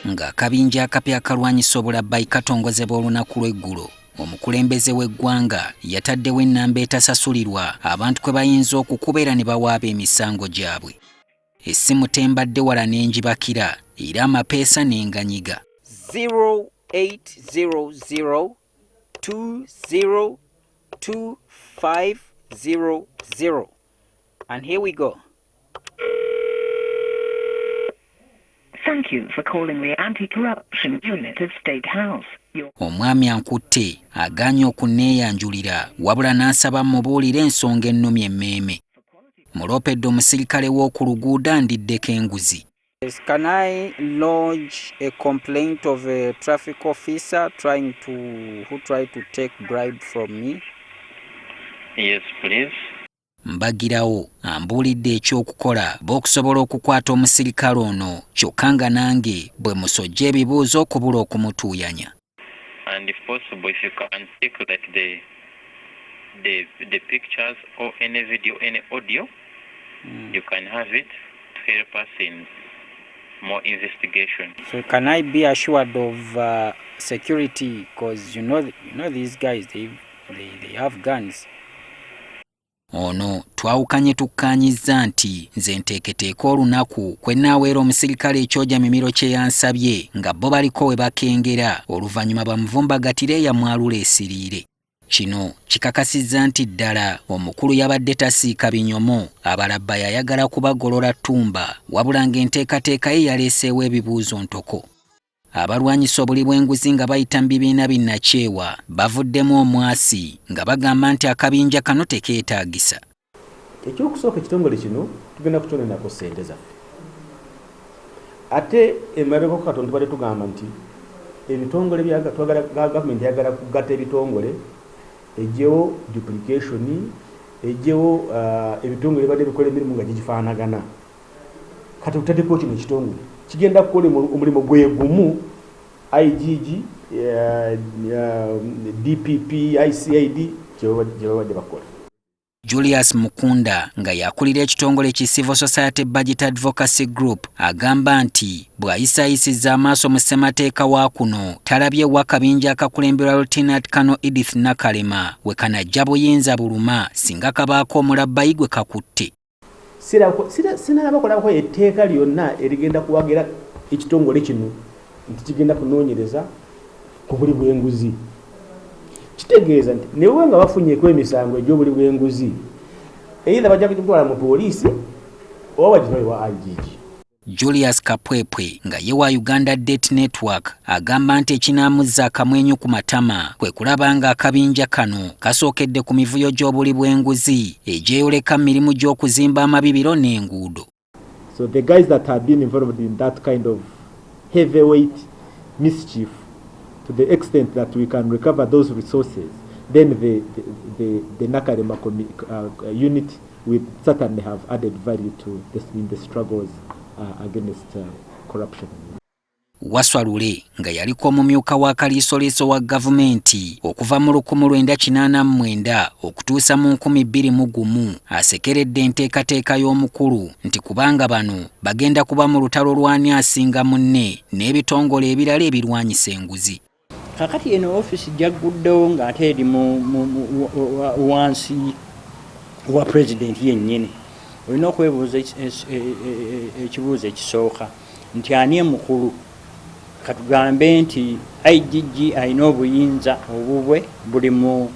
Ng'akabinja akapya akalwanyisa obulabbayi katongozebwa olunaku lw'eggulo, omukulembeze w'eggwanga yataddewo ennamba etasasulirwa abantu kwe bayinza okukuba era ne bawaaba emisango gyabwe. Essimu tembadde wala ne ngibakira era amapeesa ne nganyiga. 0800 20 2500 and here we go. Thank you for calling the Anti-Corruption Unit of State House. Your Omwami ankutte agaanye okunneeyanjulira wabula n'ansaba mmubuulire ensonga ennumya emmeeme. Muloopedde omusirikale w'oku luguudo andiddeko enguzi. Yes, can I lodge a complaint of a traffic officer trying to who tried to take bribe from me? Yes, please. Mbagirawo ambuulidde eky'okukola bo okusobola okukwata omusirikale ono kyokka nga nange bwe musojja ebibuuzo okubula okumutuuyanya. And if possible, if you can take like the pictures or any video, any audio, you can have it to help us in more investigation. So can I be assured of security? Because you know these guys, they have guns. Ono twawukanye tukkaanyizza nti nze nteeketeeka olunaku kwe nnaaweera omusirikale ekyoja mimiro kye yansabye nga bo baliko we bakengera oluvannyuma bamuvumbagatire eyamwalula esiriire. Kino kikakasizza nti ddala omukulu yabadde tasiika binyomo, abalabba yayagala kubagolola ttumba, wabula ng'enteekateeka ye yaleeseewo ebibuuzo ntoko. Abalwanyisa obuli bw'enguzi nga bayita mu bibiina binnakyewa bavuddemu omwasi nga bagamba nti akabinja kano tekeetaagisa. Ekyokusooka, ekitongole kino tugenda kutonenako sente zaffe. Ate emabegako katono tubadde tugamba nti ebitongole twagala, gavumenti eyagala kugatta ebitongole ejjewo duplication, ejjewo ebitongole ebibadde bikola emirimu nga gigifaanagana. Kati tutaddeko kino ekitongole kigenda kukola omulimu gwe gumu IGG, DPP, ICID gye babadde bakola. Julius Mukunda nga yakulira ekitongole ki Civil Society Budget Advocacy Group agamba nti bw'ayisaayisizza amaaso mu ssemateeka wa kuno talabye wa kabinja akakulemberwa Lieutenant Colonel Edith Nakalema we kanajja buyinza buluma singa kabaako omulabbayi gwe kakutte. Sinalaba kulabako etteeka lyonna erigenda kuwagira ekitongole kino nti kigenda kunoonyereza ku buli bw'enguzi. Kitegeeza nti newe nga bafunyeko emisango egy'obuli bw'enguzi, either bajja kugitwala mu poliisi oba bagitwale wa IGG. Julius Kapwepwe nga ye wa Uganda Debt Network agamba nti ekinaamuzza akamwenyu ku matama kwe kulaba nga akabinja kano kasookedde ku mivuyo gy'obuli bw'enguzi egyeyoleka mu mirimu gy'okuzimba amabibiro n'enguudo. So the guys that have been involved in that kind of heavyweight mischief, to the extent that we can recover those resources, then the Nakalema unit will certainly have added value to this, in the struggles against corruption. Waswa Lule nga yaliko omumyuka wa kaliisoliiso wa gavumenti okuva mu 1989 okutuusa mu 2001 asekeredde enteekateeka y'omukulu nti kubanga bano bagenda kuba mu lutalo lw'ani asinga munne n'ebitongole ebirala ebirwanyisa enguzi. Kakati eno ofiisi gyagguddewo ng'ate eri wansi wa pulezidenti yennyini. Olina okwebuuza ekibuuzo ekisooka nti ani emukulu? Katugambe nti IGG alina obuyinza obubwe buli mu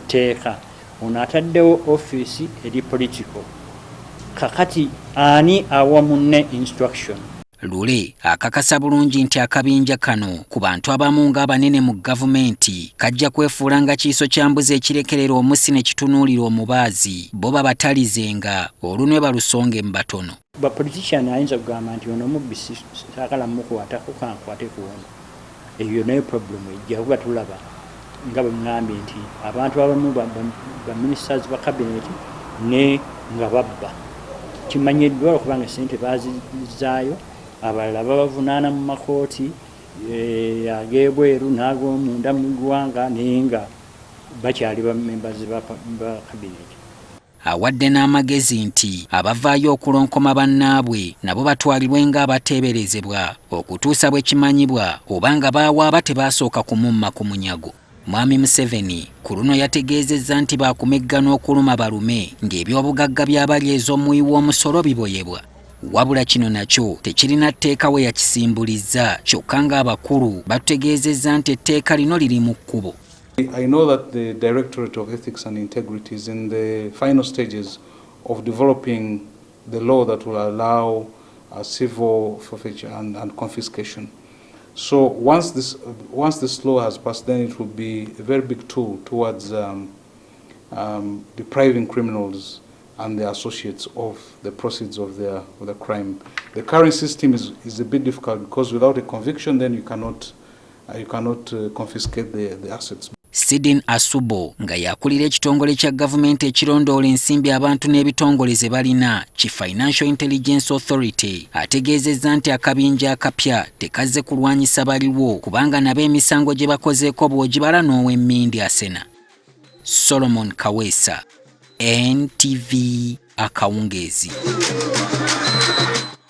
tteeka, ono ataddewo ofiisi eri political. Kakati ani awa munne instruction? Lule akakasa bulungi nti akabinja kano ku bantu abamu ng'abanene mu gavumenti kajja kwefuula nga kiiso kya mbuzi ekirekerera omusi ne kitunuulira omubaazi, bo babatalizenga olunwe balusonge mu batono. Ba politician ayinza kugamba nti ono mubbi, saagala mukwatako, kankwate ku ono. Eyo nayo problem ejja kuba tulaba nga bwe ŋŋambye nti abantu abamu ba ministers ba cabinet ne nga babba kimanyiddwa okubanga sente bazizaayo, abalala babavunaana mu makooti ag'ebweru n'ag'omunda mu ggwanga, naye nga bakyali ba members ba cabinet. Awadde n'amagezi nti abavaayo okulonkoma bannaabwe nabo batwalibwe ng'abateeberezebwa okutuusa bwe kimanyibwa oba nga baawaaba tebaasooka kumumma ku munyago. Mwami Museveni ku luno yategeezezza nti baakumegga n'okuluma balume ng'ebyobugagga by'abali ez'omuwi w'omusolo biboyebwa. Wabula kino nakyo tekirina tteeka we yakisimbuliza kyokka ng'abakulu batutegeezezza nti etteeka lino liri mu kkubo. I know that the Directorate of Ethics and Integrity is in the final stages of developing the law that will allow civil forfeiture and confiscation. So once this law has passed, then it will be a very big tool towards depriving criminals and their associates of the proceeds of their crime. The current system is a bit difficult because without a conviction, then you cannot confiscate the assets. Sidin Asubo nga yakulira ekitongole kya gavumenti ekirondoola ensimbi abantu n'ebitongole ze balina ki Financial Intelligence Authority ategeezezza nti akabinja akapya tekazze kulwanyisa baliwo kubanga nabo emisango gye bakozeeko bw'ogibala n'ow'emmindi asena. Solomon Kaweesa, NTV, akawungeezi.